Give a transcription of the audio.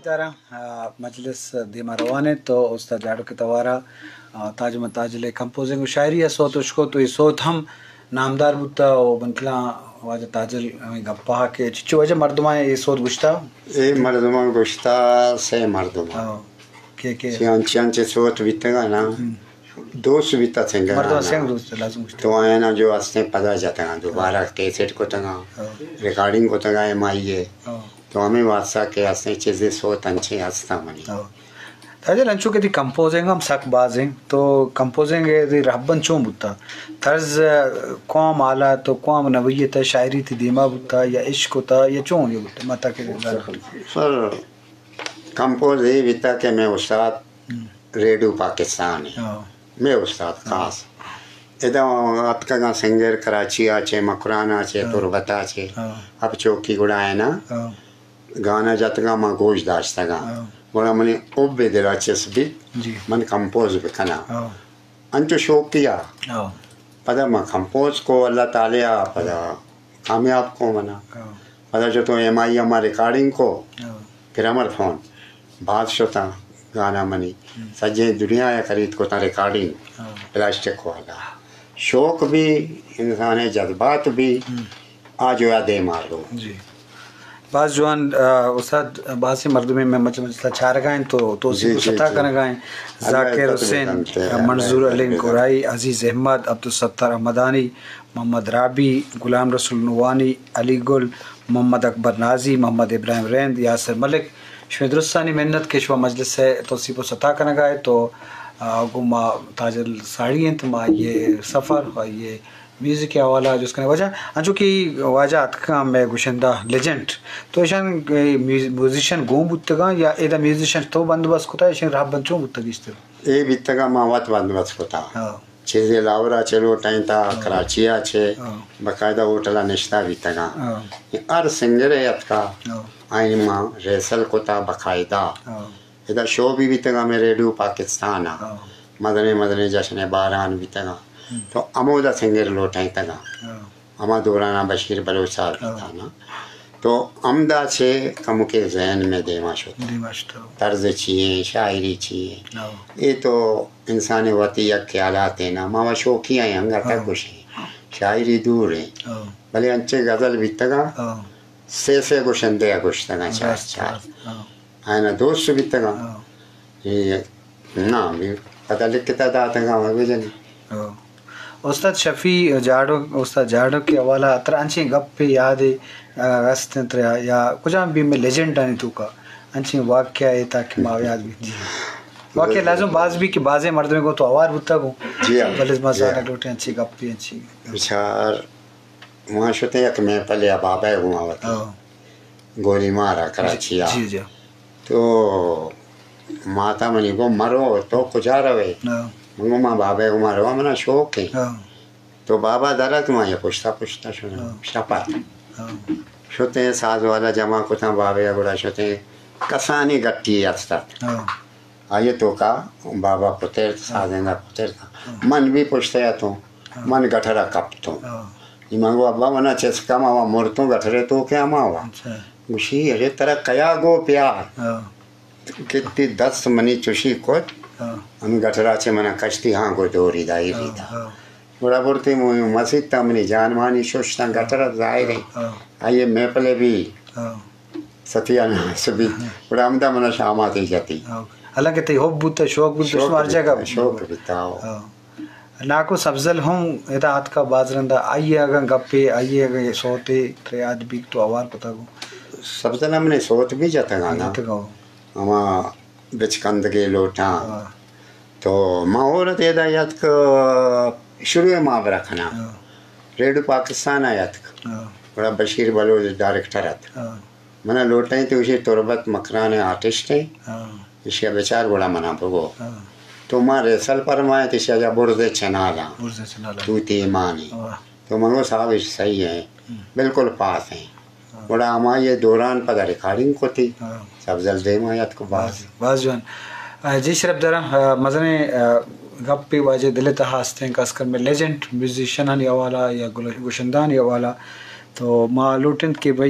داراں، آ، مجلس دیما روان انت تو استاد جاڑک توارا، آ، تاج محمد تاجل ء کمپوزنگ و شاعری ء سوت اشکو تو اے سوت ہم نامدار بوتا و بنتلاں واجہ تاجل ہمیں گپا کہ چچو واجہ مردماں اے سوت گشتا؟ اے مردماں گشتا، سے مردماں۔ آ، کہ، کہ؟ چی انچے انچے سوت بیتگا نا۔ ہم۔ دوست بیتا سنگر مردم آنا۔ سنگ دوست لازم گوشت۔ تو آیانا جو ہستیں پدا جتگاں، دوبارہ کیسٹ کتگاں، ہاں۔ ریکارڈنگ کتگاں ایم آئی اے۔ ہاں۔ تو ہمیں واسطہ کہ ہستیں چیزیں سوت انچیں ہستاں منی۔ ہاں۔ تاجل انچو کہ دی کمپوزنگ ہم سک بازیں، تو کمپوزنگ دی رہبند چون بوتا؟ طرز، قوم حالات و قوم نوعیت شاعری تی دیما بوتا یا عشق ہوتا یا چون یہ بوتا؟ متا کہ سر، کمپوز اے بیتا کہ میں استاد ہم۔ ریڈیو پاکستان ء۔ ہاں۔ مئے استاد ہاں۔ خاص۔ ادا اتکگاں سنگر کراچی ء چہ، مکران ء چہ، ہاں۔ تربت ء چہ۔ ہاں۔ اب چوکی گڑا ہے نا۔ ہاں۔ گانا جتگاں ما گوش داشتگاں۔ ہاں۔ گڑا منی حب دل ء چست بیت، جی۔ من کمپوز بکناں۔ ہاں۔ انچو شوقی ء۔ ہاں۔ پدا ما کمپوز کو اللہ تعالی ء پدا کامیاب کو منا۔ ہاں۔ پدا شتوں ایم آئی اے ما ریکارڈنگ کو۔ ہاں۔ گرامر فون باز شتاں گانا منی۔ ہم۔ سجیں دنیا ء خرید کتاں ریکارڈنگ۔ ہاں۔ پلاسٹک والا۔ شوق بھی، انسان ء جذبات بھی، ہم۔ آ جو آ دیم آ رو۔ جی۔ باز جوان، آ، استاد، بازیں مردمے میں مچ-، مچ-، چارگا ہیں تو، تو جی، جی، ستا جی۔ کنگا ہیں۔ اللہ ذاکر عزت حسین، بکنت، اللہ منظور عزت علیم بکنت۔ کورائی، عزیز احمد، عبدالستار احمدانی، محمد رابی، غلام رسول نوانی، علی گل، محمد اکبر نازی، محمد ابراہیم رند، یاسر ملک، شمئے درستانی منت کہ شما مجلس ء توسیپ و ستا کنگا ات تو، آ، گوں ما تاجل ساڑی انت، ما آئی ء سفر و آئی ء میوزک ء حوالہ ء جست کنیں۔ واجہ، انچو کہ واجہ اتکاں مئے گشندہ لیجنڈ، تو ایشان، اے، میوز-، میوزیشن گون بوتگاں یا ادا میوزیشن تو بندوبست کتا، ایشان راہ بند چون بوتگ گیشتر؟ اے بیتگاں ما وت بندوبست کتا۔ ہاں۔ چیزے لاہور ء چہ لوٹائینتا، ہاں۔ کراچی ء چہ ہاں۔ باقاعدہ ہوٹل ء نشتہ بیتگاں۔ ہاں۔ ہر سنگر ء اتکا، ہاں۔ آئی ما ریہرسل کتا باقاعدہ۔ ہاں۔ ادا شو بھی بیتگاں ہمیں ریڈیو پاکستان ء۔ ہاں۔ مزنیں مزنیں جشن ء باران بیتگاں۔ ہم۔ تو ہمودا سنگر لوٹائینتگاں۔ ہاں۔ ہما دورانا بشیر بلوچ صاحب ہاں۔ بیتانا۔ تو ہمدا چہ کمکے ذہن میں دیما شت۔ دیما شت۔ طرز چی ہیں، شاعری چی ہیں۔ ہاں۔ اے تو انسان وتی یک خیالات ہیں نا، ما و شوقی ہیں، انگا ہاں۔ تک گوشیں۔ شاعری دور ہیں۔ ہاں۔ بلے انچے غزل بیتگاں، ہاں۔ سے سے گشندے ء گشتگاں، چار راست، چار۔ راست، ہاں۔ آیانا دوست بیتگاں۔ ہاں۔ اے، نا، بھی پتہ لکھتا داتگاں، ہمیں بجنی۔ ہاں۔ استاد شفیع جاڑو، استاد جاڑو کے حوالہ ء ترا انچیں گپے یاد ء، آ، است انت ترا یا کجام بھی میں لیجنڈ آنی توکا انچیں واقعہ ہے تاکہ ما یاد بھی۔ جی۔ واقعہ لازم باز بھی کہ بازیں مردمے کو تو اوار بوتا گو۔ جی ہاں۔ بلے ما جی زانگ ہاں۔ لوٹیں انچیں گپے انچیں۔ بچار ما شتیں یک محفلے ء بابا ء گوما وتی۔ ہاں۔ گولی مار ء کراچی ء۔ جی، جی۔ تو ماتا منی گو مرو تو کجا روے؟ ہاں۔ من گو ما بابا ء گوما رواں، منا شوق ہے۔ ہاں۔ تو بابا درت ما یا پشتا پشتا شنا۔ ہاں۔ شپا۔ ہاں۔ شتیں ساز والا جمع کتاں بابا ء گڑا شتیں کسانی گٹی است ات۔ ہاں۔ آئی ء توکا بابا پترت، ہاں۔ سازندہ پترت۔ ہاں۔ من بھی پشت ء اتوں۔ ہاں۔ من گٹر ء کپتوں۔ ہاں۔ نی من گو ابا منا چست کم، آوا مرتوں گٹر ء توکے ہما وا۔ اچھا۔ گوشی، ارے ترا کیا گو پیار؟ ہاں۔ کہ تی دست منی چوشی کت، ہاں۔ ہمیں گٹر ء چہ منا کشتی ہاں گو دوری دائی ہاں، ریتا۔ ہاں۔ گڑا برتی مو-، مسیت تا منی جان مانی ششتاں گٹر ء ظاہر ہے۔ ہاں۔ آئی ء محفل ء بھی ہاں۔ ستیاناس بیت۔ ہاں۔ گڑا ہمدا منا شاماتے جتی۔ ہاں۔ حالانکہ تئی حب بوت، شوق بوت، شوق شما ہر جگہ بیت، شوق بیت، ہاں۔ ہاں۔ ناکو سبزل ہم ادا آتکا باز رندا، آئی اگاں گپے، آئی اگاں سوتے ترے یاد بیت تو اوار کتا گو۔ سبزل ہم نے سوت بھی جتگا نا۔ جتگا۔ ہما بچکندگے لوٹاں۔ ہاں۔ تو ما اور تیدا یاتک شروع ما برا کنا۔ ہاں۔ ریڈیو پاکستان آ یاتک۔ ہاں۔ گڑا بشیر بلوچ ڈائریکٹر ات۔ ہاں۔ منا لوٹائیں تو اشی تربت مکران آرٹسٹ ہیں۔ ہاں۔ اشیا بچار گڑا منا بگو۔ ہاں۔ تو ما ریسل پر ما تو اشیا جا برز چنالا۔ برز چنالا۔ تو تیمانی۔ واہ۔ تو من گو صاحب اش صحیح ہے۔ ہم۔ بالکل پاس ہیں۔ ہاں۔ گڑا ہمائی دوران پدا ریکارڈنگ کتی۔ ہاں۔ سبزل دیما یاتک باز۔ باز، باز جوان۔ آ، جی شرپ دارا، آ، مزنیں، آ، گپے واجہ دل تہا ہستیں، خاص کر میں لیجنڈ میوزیشن آنی حوالہ یا گل-، گشندہ آنی حوالہ۔ تو ما لوٹنت کہ بھئی